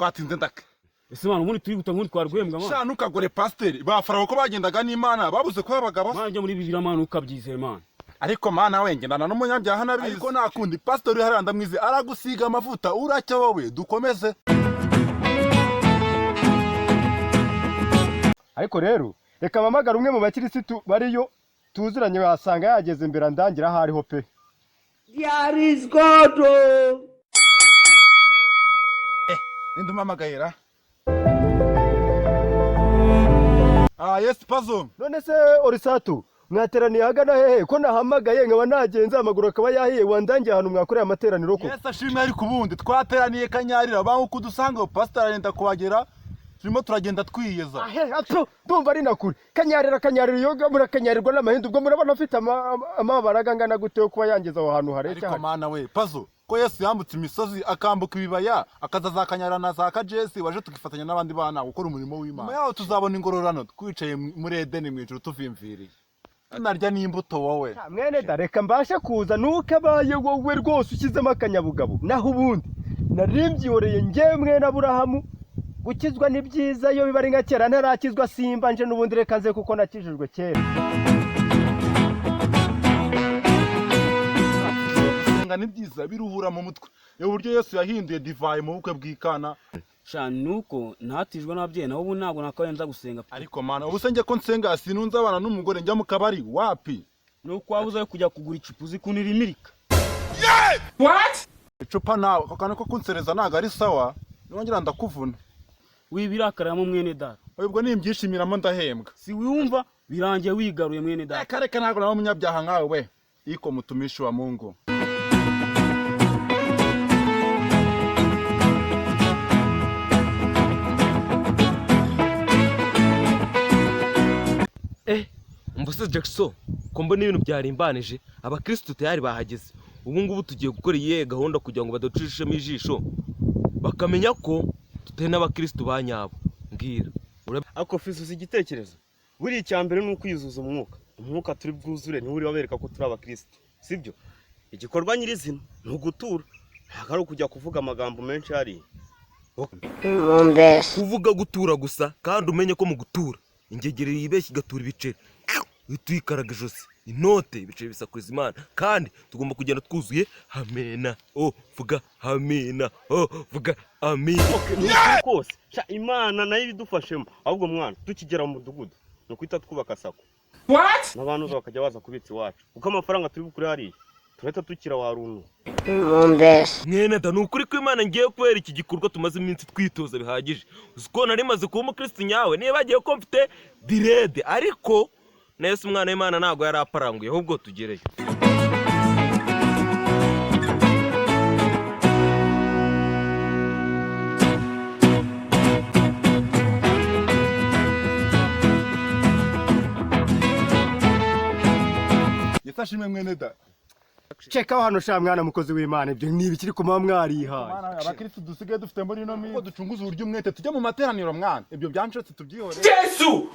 Twatinze ndaka. Ese mwana, ubundi turi guta, ubundi twarwembwa mwana. Sha, ntukagore pasiteri. Ba Farawo ko bagendaga n'Imana, babuze kuba abagabo? Mwana, njya muri Bibiliya mwana, ukabyizera mwana. Ariko mana we, ngendana n'umunyabyaha nabizi, ariko nta kundi. Pasiteri hariya ndamwize, aragusiga amavuta uracya. Wowe dukomeze. Ariko rero reka mpamagare umwe mu bakirisitu bariyo tuziranye, wasanga yageze imbere andangira aho ariho pe. There is God. Oh. Ninde umpamagaye ra? Ah, yes, pazo. None se Orisatu, mwateraniye ahagana hehe, ko nahamagaye nkaba nagenze amaguru akaba yahiye? Wandangiye ahantu mwakoreye amateraniro ko? Yes ashimwe. Ariko ubundi twateraniye Kanyarira, banguka udusanga. Pasiteri arenda kuhagera, turimo turagenda twiyeza. Ahe, apfu, ndumva ari na kure. Kanyarira, Kanyarira, iyo murakanyarirwa n'amahindu, ubwo murabona afite amabaraga angana gute yo kuba yangeza aho hantu hareshya? Ariko mana we, pazo, ko Yesu yambutse imisozi, akambuka ibibaya, akaza za Kanyarira na za Kajesi, waje tukifatanya n'abandi bana gukora umurimo w'Imana. Nyuma yaho tuzabona ingororano, twicaye muri Edeni mu ijuru, tuvimviriye, tunarya n'imbuto wowe. Mwene da, reka mbashe kuza nuko abaye wowe rwose ushyizemo akanyabugabo, naho ubundi nari mbyihoreye njyewe mwene Aburahamu. Gukizwa ni byiza, iyo biba ari nka kera ntarakizwa simba nje n'ubundi. Reka nze kuko nakijijwe kera. Gusenga ni byiza, biruhura mu mutwe. Iyo uburyo Yesu yahinduye divayi mu bukwe bw'Ikana. Sha, nuko ntatijwe n'ababyeyi, naho ubu ntabwo nakabaye nza gusenga. Ariko mana, ubu se njye ko nsenga, sinunze abana n'umugore njya mu kabari wapi? Nuko wabuze ayo kujya kugura icupa, uzi ukuntu irimirika. Icupa nawe, ako kantu ko kunsereza ntabwo ari sawa, nongera ndakuvuna. Wibirakaramo mwene data. Ubwo nimbyishimiramo ndahembwa. Si wumva birangiye wigaruye mwene data. Reka reka, ntabwo nawe umunyabyaha nkawe we iko mutumishi wa Mungu. Umva se Jackson, ko mbona ibintu byarimbanije, abakirisitu tayari bahageze. Ubu ngubu tugiye gukora iyihe gahunda kugira ngo baducishemo ijisho, bakamenya ko tutari n'abakirisitu ba nyabo? Mbwira. Ariko Fizi, uzi igitekerezo? Buriya icya mbere ni ukwiyuzuza umwuka. Umwuka turi bwuzure niwo uri wabereka ko turi abakirisitu, sibyo? Igikorwa nyirizina ni ugutura, ntabwo ari ukujya kuvuga amagambo menshi hariya. Kuvuga gutura gusa, kandi umenye ko mu gutura ingegere yibeshya igatura ibiceri, uhita uyikaraga ijosi. Inote, ibiceri bisakuriza Imana, kandi tugomba kugenda twuzuye hamena. O vuga hamena, o vuga amina. Ni ukuri kose. Sha, Imana nayo ibidufashemo. Ahubwo mwana, tukigera mu mudugudu ni ukwita twubaka SACCO n'abantu bakajya baza kubitsa iwacu, kuko amafaranga turi bukure hariya turahita tukira waruntu. Mwene da, ni ukuri ko Imana ngiye kubera iki gikorwa tumaze iminsi twitoza bihagije. Uzi ko nari maze kuba umukirisitu nyawe, niba bagiye ko mfite dread, ariko na Yesu umwana w'Imana ntabwo yari aparanguye. Ahubwo tugereyo. Yesu ashimwe mwene da. Cekaho hano sha mwana mukozi w'Imana, ibyo ni ibikiri kuma mwarihaye? Mana we, abakirisitu dusigaye dufite muri ino minsi, ducunguze uburyo umwete tujya mu materaniro mwana, ibyo byanshotse tubyihore. Yesu.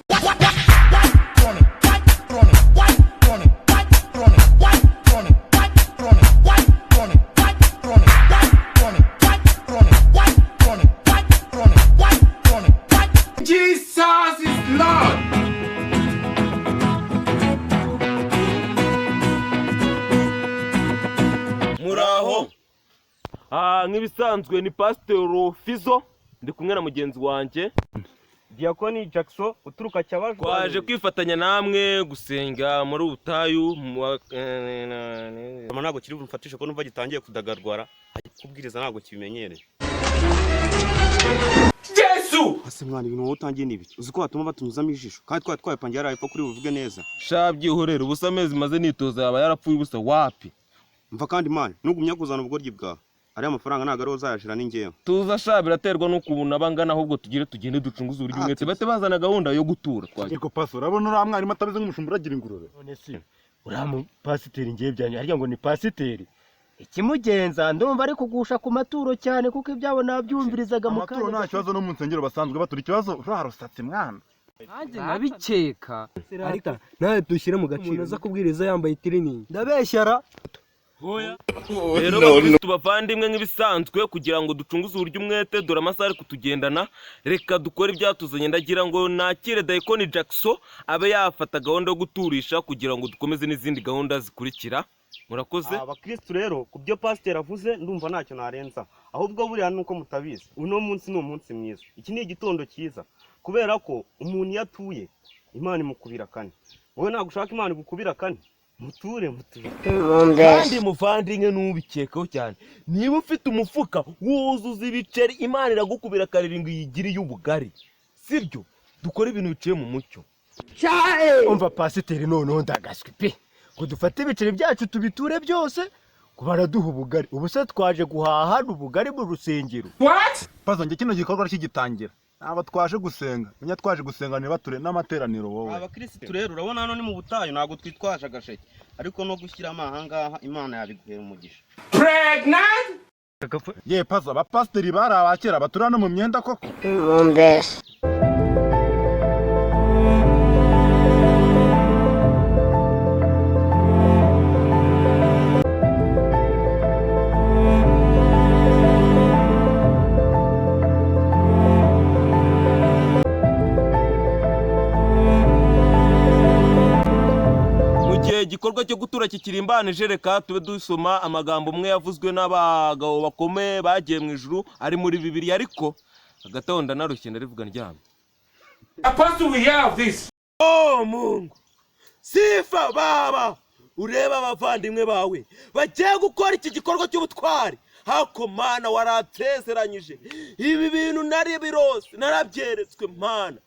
Jesus is Lord. Muraho. Nk'ibisanzwe ni Pasiteri Fizo, ndi kumwe na mugenzi wanjye Diyakoni Jackson uturuka Cyabajwa. Twaje kwifatanya namwe gusenga muri ubutayu Mama, ntabwo kiri bumfatishe ko numva gitangiye kudagadwara, kubwiriza ntabwo kibimenyereye. Yesu. Ase mwana, ibintu wowe utangiye ni ibiki? Uzi ko watuma batunyuzamo ijisho, kandi twari twabipangiye hariya hepfo kuri buvuge neza. Sha, byihorere. Ubusa amezi maze nitoza yaba yarapfuye ubusa? Wapi. Mva kandi mani, nugumya kuzana ubugoryi bwawe, ariya mafaranga ntabwo ariwo uzayashira, ni njyewe. Tuza sha, biraterwa n'ukuntu aba angana. Ahubwo tugire tugende ducunguze uburyo umwete, bate bazana gahunda yo gutura twagiye. Ariko paso, urabona uriya mwarimu atameze nk'umushumba uragira ingurube? None se uriya mupasiteri, ngiye byanyu harya ngo ni pasiteri, ikimugenza ndumva ari kugusha ku maturo cyane, kuko ibyabo nabyumvirizaga mu Amaturo nta kanya. kibazo, no mu nsengero basanzwe batura. Ikibazo uriya rusatsi mwana. Nanjye nkabikeka. Ariko nawe dushyire mu gaciro, umuntu aza kubwiriza yambaye itiriningi? Ndabeshyara. Rero bakristu bavandimwe, nk'ibisanzwe, kugira ngo ducunguze uburyo umwete, dore amasaha ari kutugendana, reka dukore ibyatuzanye. Ndagira ngo nakire Dayikoni Jackson abe yafata gahunda yo guturisha kugira ngo dukomeze n'izindi gahunda zikurikira. Murakoze. Abakristu rero, ku byo pasiteri avuze ndumva ntacyo narenza. Ahubwo buriya nuko mutabizi, uno munsi ni umunsi mwiza, iki ni igitondo cyiza, kubera ko umuntu iyo atuye Imana imukubira kane. Wowe ntabwo ushaka Imana igukubira kane? Muture, muture. Kandi muvandimwe, ntubikekaho cyane, niba ufite umufuka wuzuza ibiceri, Imana iragukubira karindwi yigiriye ubugari. Sibyo? Dukore ibintu biciye mu mucyo. Umva pasiteri, noneho ndagaswi pe, ngo dufate ibiceri byacu tubiture byose ngo baraduha ubugari. Ubu se twaje guhaha hano ubugari mu rusengero? Pazo, njye kino gikorwa kigitangira, ntabwo twaje gusenga. Menya twaje gusenga ntibature n'amateraniro wowe. Abakirisitu rero, urabona hano ni mu butayu, ntabwo twitwaje agasheke, ariko no gushyiramo ahangaha Imana yabiguhera umugisha. Ye pazo, abapasiteri bari abakera batura no mu myenda koko. Mu gihe igikorwa cyo gutura kikirimbanije, reka tube dusoma amagambo umwe yavuzwe n'abagabo bakomeye bagiye mu ijuru, ari muri Bibiliya, ariko hagati aho ndanarushye, ndarivuga ndyamye. Apostle, we hear of this. Oh Mungu, sifa Baba, urebe abavandimwe bawe bagiye gukora iki gikorwa cy'ubutwari. Hako Mana, waransezeranyije ibi bintu, nari birose, narabyeretswe. Mana,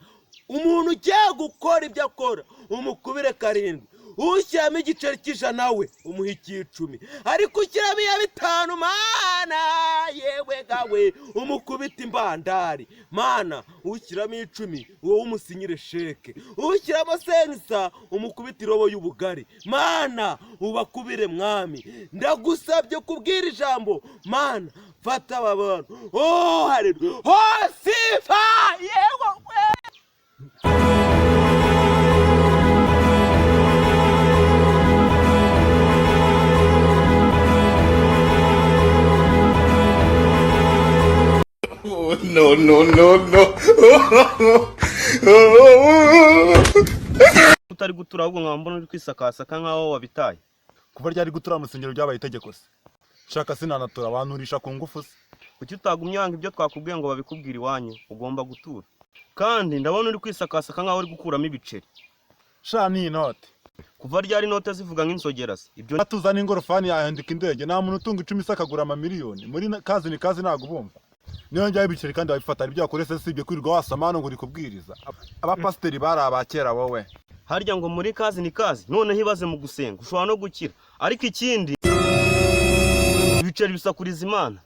umuntu ugiye gukora ibyo akora umukubire karindwi, ushyiramo igiceri cy'ijana we umuha icy'icumi, ariko ushyiramo iya bitanu, Mana yewe gawe, umukubita imbandari. Mana, ushyiramo 10 wowe umusinyire sheke, ushyiramo sensa umukubita irobo y'ubugari. Mana, ubakubire. Mwami, ndagusabye kubwira ijambo. Mana, fata aba bantu. Oh haleluya, oh sifa, yewe we. No, no, no, no. Utari gutura, ahubwo nkaba mbona uri kwisakasaka nk'aho wabitaye. Kuva ryari gutura mu rusengero byabaye itegeko se? Shaka sinanatura, banturisha ku ngufu se? Kuki utagumye wanga ibyo twakubwiye ngo babikubwire iwanyu? Ugomba gutura. Kandi ndabona uri kwisakasaka nk'aho uri gukuramo ibiceri. Sha, ni inote. Kuva ryari inote zivuga nk'inzogera se? Ibyo Tuza n'ingorofani yahendika indege. Nta muntu utunga 10 se akagura amamiliyoni muri kazi ni kazi, ntabwo ubumva. Niyo njyaho ibiceri kandi wabifata, hari ibyo wakoresha usibye kwirirwa wasoma hano ngo uri kubwiriza? Abapasiteri bari abakera wowe. Harya ngo muri kazi ni kazi? Noneho ibaze mu gusenga ushobora no gukira. Ariko ikindi, ibiceri bisakuriza Imana.